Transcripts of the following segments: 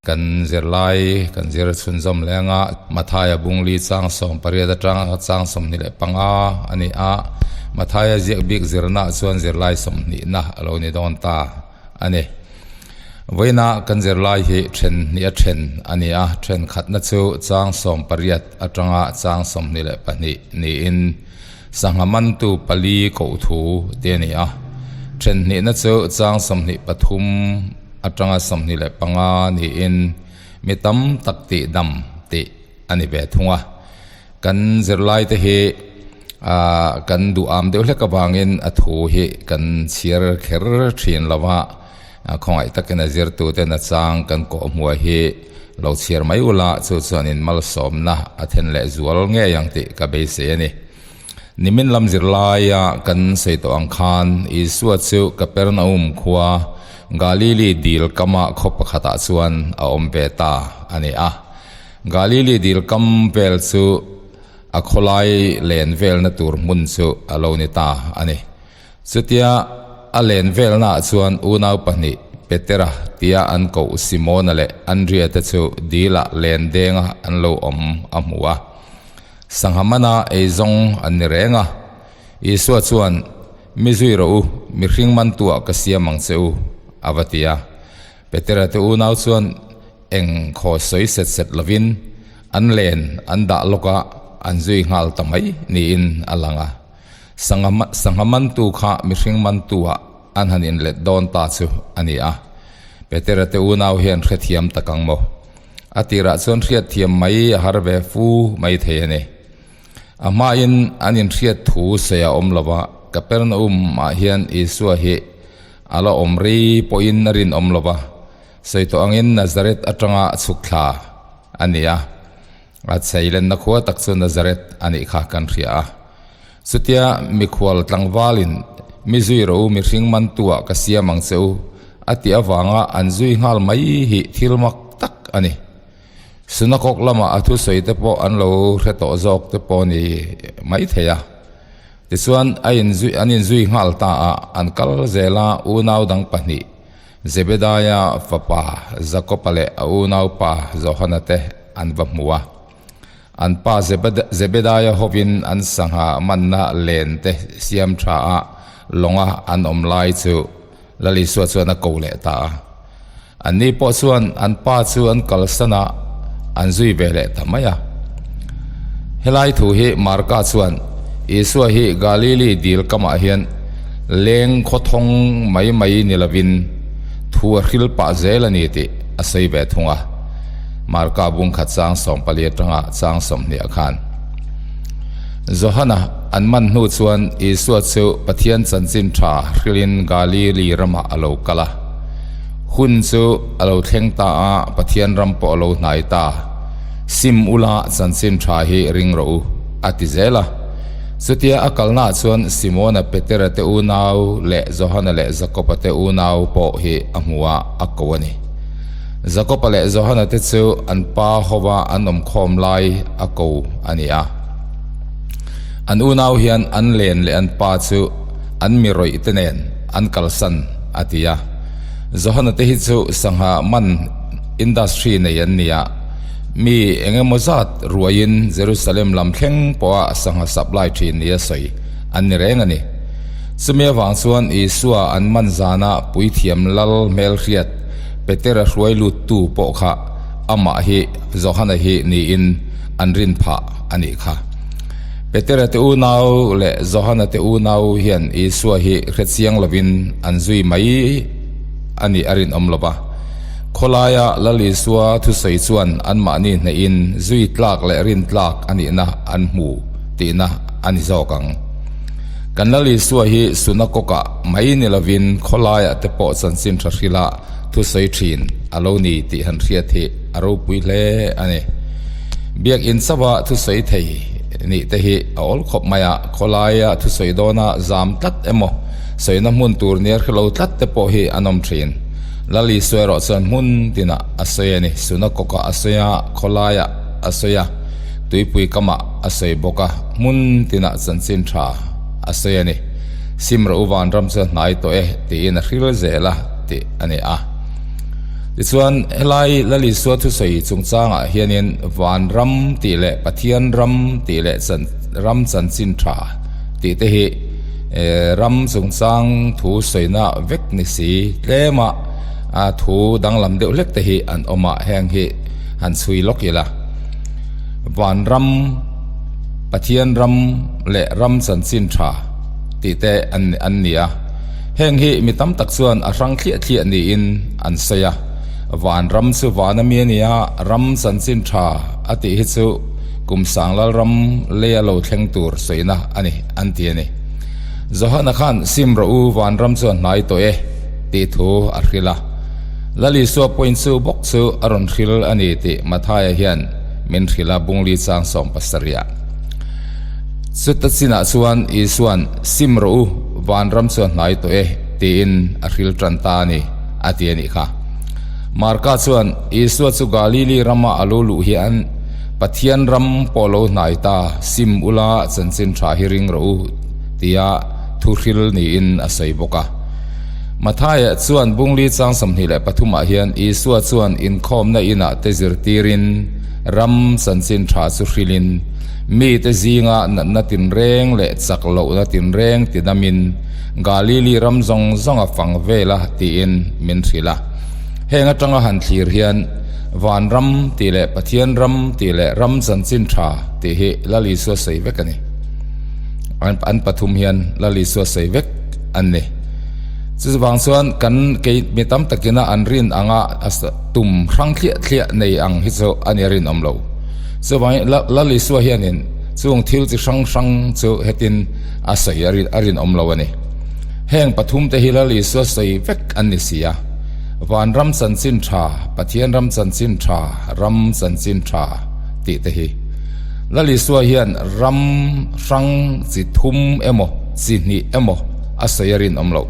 Kan zirlai kan zir chhunzawm leng a, Mathaia Bungli chang 18 atanga chang 25 a ni a, Mathaia ziak bik zirna chuan zirlai 20na a lo ni dawn ta a ni. Vawiina kan zirlai hi then hnih a then a ni a, thenkhatna chu chang 18 atanga chang 22 niin sangha mantu pali koh thu te a ni a, then hnihna chu chang 23 atanga 25 niin mi tam tak tih dam tih a ni ve thung a. Kan zirlai te hi ah kan duh am deuh hlek avangin a thu hi kan chhiar kher thin lo va, khawngaih takin a zirtu ten a chang kan kawh hmuah hi lo chhiar mai ula chu chuanin malsawmna a then leh zual ngei ang tih ka beisei a ni. Nimin lam zirlaia kan sawi tawh ang khan Isua chu Kapernaum khua Galili dil kama khaw pakhatah chuan a awm ve ta a ni a. Galili dil kam vel chu a khawlai len velna tur hmun chu a lo ni ta a ni. Chutia a len velnaah chuan unau pahnih Petera tia an koh Simona leh Andria te chu dilah len denga an lo awm a hmu a. Sangha mana ei zawng an ni reng a. Isua chuan, Mi zui rawh u, mihring mantuah ka siam ang che u, a va ti a. Petera te unau chuan eng khaw sawi set set lovin an len an dah lawk a, an zui nghal ta mai niin a lang a. Sangha sangha mantu kha mihring mantuah an han inlet dawn ta chu a ni a. Petera te unau hian hrethiam tak ang maw? A tirah chuan hriatthiam mai a har ve fu mai thei a ni. A hmain an inhriat thu sawi a awm lo va, Kapernaum-ah hian Isua hi a la awm rei pawhin a rinawm lo va, sawi tawh angin Nazareth atanga chhuk thla a ni a. A cheilenna khua tak chu Nazareth a nih kha kan hria a. Chutia mikhual tlangvalin mi zui rawh u, mihring mantuah ka siam ang che u a tih avanga an zui nghal mai hi thil mak tak a ni. Synagog lamah a thusawi te pawh an lo hre tawh zawk te pawh ni mai thei a. Tichuan a inzui an inzui nghal ta a, an kal zel a, unau dang pahnih Zebedaia fapa Jakoba leh a unaupa Johana te an va hmu a. An pa Zebedaia hovin an sangha manna len te siam tha a lawnga an awm lai chu Lal Isua chuan a ko leh ta a. Anni pawh chuan an pa chu an kalsan a, an zui ve leh ta mai a. Helai thu hi Marka chuan Isua hi Galili dil kamah hian leng khawthawng mai mai ni lovin thu a hril pah zel a ni tih a sawi ve thung a. Marka bung khat chang 14 atanga chang 20 ah khan. Johana an man hnu chuan Isua chu Pathian chanchin tha hrilin Galili ramah a lo kal a. Hun chu a lo thleng ta a, Pathian ram pawh a lo hnai ta. Sim ula chanchin tha hi ring rawh u, a ti zel a. Chutia a kalnaah chuan Simona Petera te unau leh Johana leh Jakoba te unau pawh hi a hmu a, a ko a ni. Jakoba leh Johana te chu an pa hova an awm khawm lai a ko a ni a. An unau hian an len leh an pa chu an mi rawih te nen an kalsan a ti a. Johana te hi chu sangha man industry nei an ni a, mi eng emaw zat ruaiin Jerusalem lam thleng pawha sangha supply thin nia sawi an ni reng a ni. Chumi avang chuan Isua an man zana puithiam lal hmelhriat Petera hruai luttu pawh kha amah hi Johana hi niin an rin phah a nih kha. Petera te unau leh Johana te unau hian Isua hi hrechiang lovin an zui mai a nih a rinawm lo va. Khawlaia Lal Isua thusawi chuan anmahni hnehin zui tlak leh rin tlak a nihna an hmu tihna a ni zawk ang. Kan Lal Isua hi sunakawkah mai ni lovin khawlaiah te pawh chanchin tha hrila thusawi thin a lo ni tih han hriat hi a ropui hle a ni. Biakinn chauha thusawi thei nih te hi a awl khawp mai a, khawlaia thusawi dawna zam tlat emaw sawina hmun tur nia hrelo tlat te pawh hi an awm thin. Lal Isua erawh chuan hmun tinah a sawi a ni, sunakawkah a sawi a, khawlaiah a sawi a, tuipui kamah a sawi bawk a, hmun tinah chanchin tha a sawi a ni. Sim rawh u vanram chu a hnai tawh e tiin a hril zel a tih a ni a. Tichuan, helai Lal Isua thusawi chungchangah hianin van ram tih leh Pathian ram tih leh ram chanchin tha tih te hi ram chungchang thu sawina vek ni si tlema thu danglam deuh hlek te hi an awm a, heng hi han chhui lawk ila. Van ram, Pathian ram leh ram chanchin tha tih te an ni a. Heng hi mi tam tak chuan a hrang thliah thliah niin an sawi a, van ram chu van a mi a nia, ram chanchin tha a tih hi chu kum sanglal ram leia lo thleng tur sawina a ni an ti a ni. Johana khan sim rawh u van ram chu a hnai tawh e tih thu a hrilh a, Lal Isua pawhin chu bawk chu a rawn hrilh a ni tih Mathaia hian min hrilh a bungli chang 70. Chuta chinah chuan Isua'n, Sim rawh u, vanram chu a hnai tawh e, tiin a hril tan ta a ni, a ti a nih kha. Marka chuan, Isua chu Galili rama a lo luh hian, Pathian ram pawh lo hnai ta, sim ula chanchin tha hi ring rawh u, tia thu hril niin a sawi bawk a. Mathaia chuan Bungli chang 23 ah hian Isua chuan inkhawmna inah te zirtirin ram chanchin tha chu hrilin, Mite zinga natna tinreng leh chak lohna tinreng tinamin Galili ram zawng zawng a fang vel a tiin min hrilh a. Heng atanga han thlir hian Van ram tih leh Pathian ram tih leh ram chanchin tha tih hi Lal Isua sawi vek a ni. An pathum hian Lal Isua sawi vek an ni. Chuvang chuan kan kei mi tam takina an rin anga tum hrang thliah thliah nei ang hi chu a ni a rinawm lo. Chuvangin Lal Isua hianin chung thil chi hrang hrang chu hetin a sawi a rinawm lo a ni. Heng pathum te hi Lal Isua sawi vek an ni si a. Van ram chanchin tha, Pathian ram chanchin tha, ram chanchin tha tih te hi. Lal Isua hian ram hrang chi thum emaw chi hnih emaw a sawi a rinawm lo.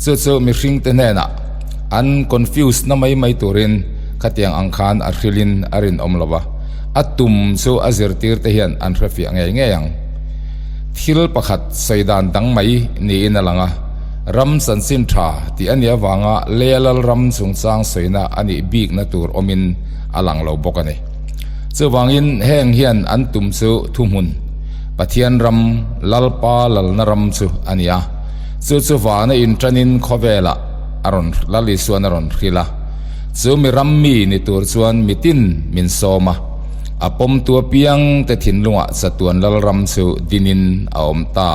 Chu chu mihring te hnenah an confuse na mai mai turin Khatiang ang khan a hrilhin a rinawm lo va, a tum chu a zirtirte hian an hrefiah ngei ngei ang. Thil pakhat sawi dan dang mai niin a lang a, ram chanchin tha tih a nih avanga leia lal ram chungchang sawina a nih bikna tur awmin a lang lo bawk a ni. Chuvangin heng hian an tum chu thuhmun, Pathian ram, Lalpa lalna ram chu a ni a, chu chu vana inṭanin khawvelah a rawn Lal Isuan a rawn hrilh a. Chu mi ram mi ni tur chuan mitin min sawm a, a pawmtu apiang te thinlungah chatuan lalram chu dinin a awm ta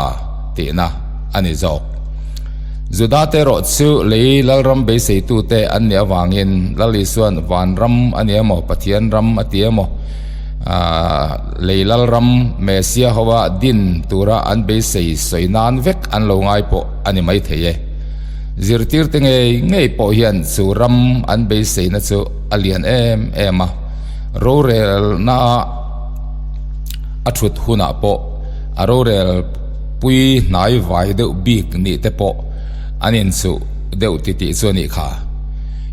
tihna a ni zawk. Juda te erawh chu lei lalram beiseitute an nih avangin Lal Isua'n vanram a ni emaw, Pathian ram a ti emaw, lei lalram Messia hoa din tura an beisei sawi nan vek an lo ngai pawh a ni maithei e. Zirtirte ngei ngei pawh hian chu ram an beiseina chu a lian em em a, rorelna a thut hunah pawh a rorel pui hnai vai deuh bik nih te pawh an inchuh deuh titih chu a nih kha.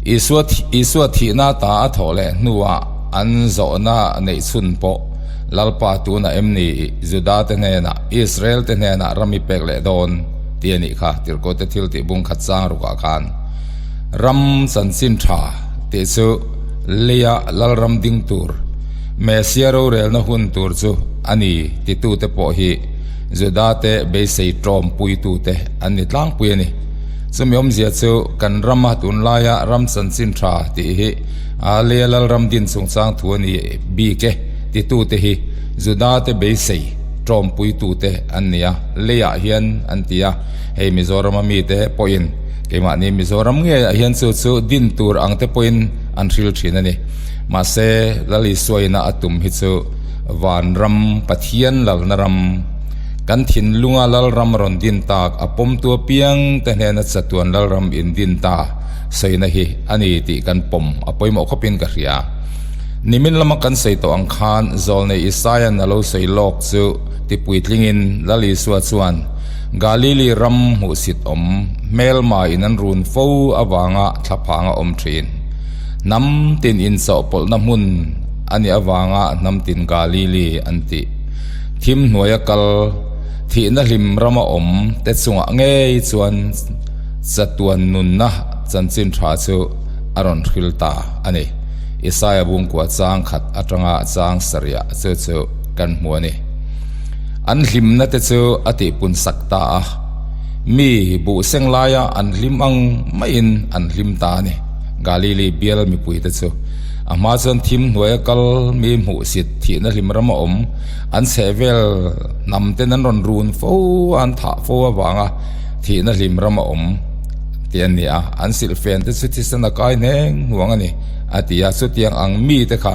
Isua Isua thihna ta a thawh leh hnuah an zawhna neih chhun pawh Lalpa tunah em ni Juda te hnenah Israel te hnenah ram i pek leh dawn? Ti a nih kha, Tirhkohte thil tih bung khat chang rukah khan ram chanchin tha tih chu leia lalram ding tur, Messia rorelna hun tur chu a ni titute pawh hi Judate beisei tawmpuitute an ni tlangpui a ni. Chumi awmzia chu kan rama tunlaia ram chanchin tha tih hi a leia lalram din chungchang thu a ni bik e titute hi Judate beisei tawmpuitute an ni a, leiah hian an ti a, hei Mizorama mite pawhin keimahni Mizoram ngeiah hian chu chu din tur ang te pawhin an hril thin a ni. Mahse, Lal Isuaina a tum hi chu Vanram, Pathian lalna ram, kan thinlunga Lalram rawn din tak a pawmtu apiang te hnena chatuan Lalram in din ta sawina hi a ni tih kan pawm a pawimawh khawpin ka hria. Nimin lama kan sawi tawh ang khan Zawlnei Isaia'n a lo sawi lawk chu tipuitlingin Lal Isua chuan Galili ram hmuhsit awm hmelma in an run fo avanga thlaphang a awm thin. Hnam tin inchawhpawlhna hmun a nih avanga hnam tin Galili an tih. Thim hnuaia kal, thihna hlim rama awm te chungah ngei chuan chatuan nunna chanchin tha chu. a rawn hril ta a ni. Isaia bungkua chang khat atanga chang sarih chu chu kan hmu a ni. An hlimna te chu a tihpun sak ta a, mi buh seng laia an hlim ang maiin an hlim ta a ni. Galili bial mipui te chu a hma chuan thim hnuaia kal mi hmuhsit thihna hlim ram a awm, an chhehvel hnam ten an rawn run fo a, an thah fo avanga thihna hlim ram a awm tih an ni a, an silhfen te chu thisen a kai hneng hnuang a ni a ti a, chutiang ang mi te kha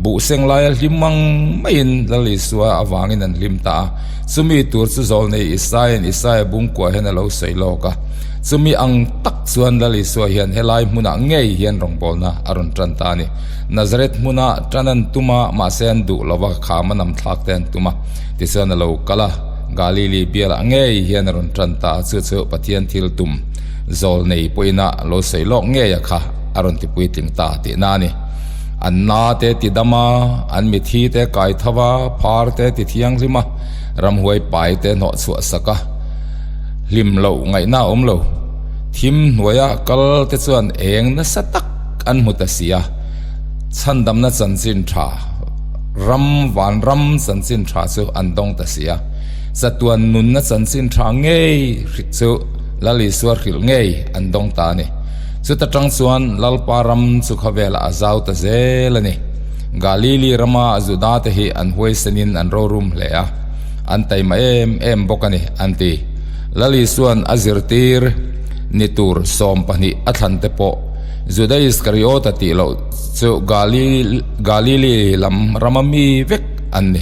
buh seng laia hlim ang maiin Lal Isua avangin an hlim ta a, chumi tur chu zawlnei Isaia'n Isaia bungkuah hian a lo sawi lawk a, chumi ang tak chuan Lal Isua hian helai hmunah ngei hian rawngbawlna a rawn tan ta a ni. Nazareth hmuna tan an tum a, mahse an duh lo va, kham a nam thlak te an tum a, tichuan a lo kal a. Galili bialah ngei hian a rawn tan ta a, chu chu Pathian thil tum zawl nei pawhin a lo sawi lawk ngei a kha a rawn ti puitling ta tihna a ni. An na te ti dam a, an mithi te kai tho a, phar te ti thianghlim a, ramhuai pai te hnawh chhuah sak a, hlim loh ngaihna a awm lo. Thim hnuaia kal te chuan eng nasa tak an hmu ta si a, chhandamna chanchin tha. Ram vanram chanchin tha chu an dawng ta si a, chatuan nunna chanchin tha ngei hrilh chu Lal Isua hrilh ngei an dawng ta a ni. Chuta tang chuan Lalpa ram chu khawvelah a zau ta zel a ni. Galili rama Juda te hi an huaisenin an rorum hle a, an taima em em bawk a ni, an ti. Lal Isua'n a zirtir ni tur 12 a thlan te pawh Juda Iskariota tih loh chu Galili lam rama mi vek an ni.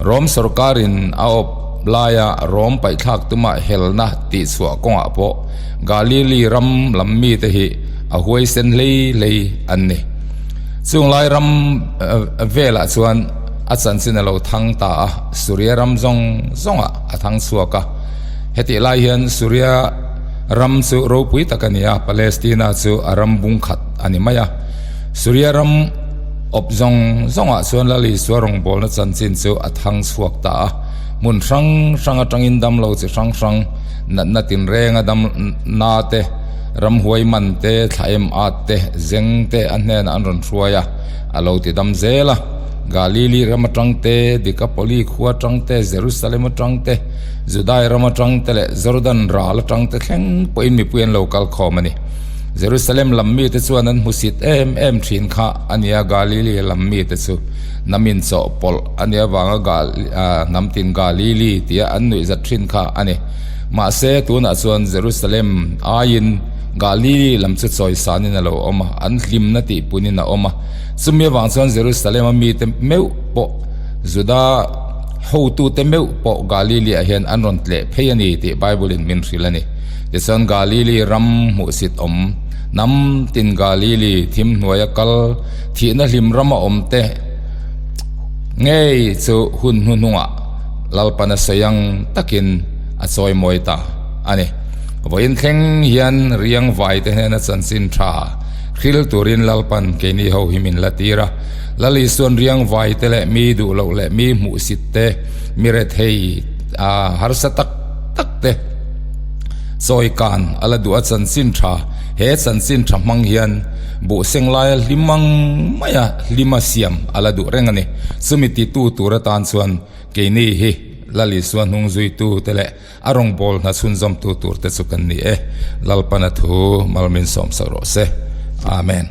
Rom sorkarin a awp laia Rom paihthlak tuma helna tihchhuah kawngah pawh Galili ram lam mite hi a huaisen hlei hlei an ni. Chung lai ram velah chuan a chanchin a lo thang ta a, Suria ram zawng zawngah a thang chhuak a. Hetih lai hian Suria ram chu ropui tak a ni a, Palestina chu a ram bung khat a ni mai a. Suria ram awp zawng zawngah chuan Lal Isua rawngbawlna chanchin chu a thang chhuak ta a. Hmun hrang hrang atangin damlo chi hrang hrang, natna tinrenga dam na te, ramhuai man te, thla em at te, zeng te a hnenah an rawn hruai a, a lo ti dam zel a. Galili ram atang te, Dekapoli khua atang te, Jerusalem atang te, Judai ram atang te leh Jordan ral atang te thleng pawhin mipui an lo kal khawm a ni. Jerusalem lam mite chuan an hmusit em em thin kha a nia, Galili lam mite chu namin chawhpawlh a nia vanga hnam tin Galili tia an nuihzat thin kha a ni. Mahse, tunah chuan Jerusalem aiin Galili lam chu chawisanin a lo awm a, an hlimna tihpunin a awm a. Chumi avang chuan Jerusalem a mite meuh pawh Juda hotute meuh pawh Galili-ah hian an rawn tleh phei a ni tih Bible-in min hrilh a ni. Tichuan Galili ram hmuhsit awm, hnam tin Galili thim hnuaia kal, thihna hlim rama awm te ngei chu hun hnuhnungah Lalpana sawi ang takin a chawi mawi ta a ni. Vawiin thleng hian riang vai te hnena chanchin tha hril turin Lalpan keini ho hi min la tir a. Lal Isuan riang vai te leh mi duh loh leh mi hmuhsit te, mi rethei harsa tak tak te, Chawi kan a la duh a chanchin tha, he chanchin tha hmang hian buh seng laia hlim ang maia hlima siam a la duh reng a ni. Chumi titu tur atan chuan keini hi Lal Isua hnung zuitu te leh a rawngbâwl hna chhunzawmtu tur te chu kan ni e. Lalpana thu malmin sawmsak rawh se. Amen.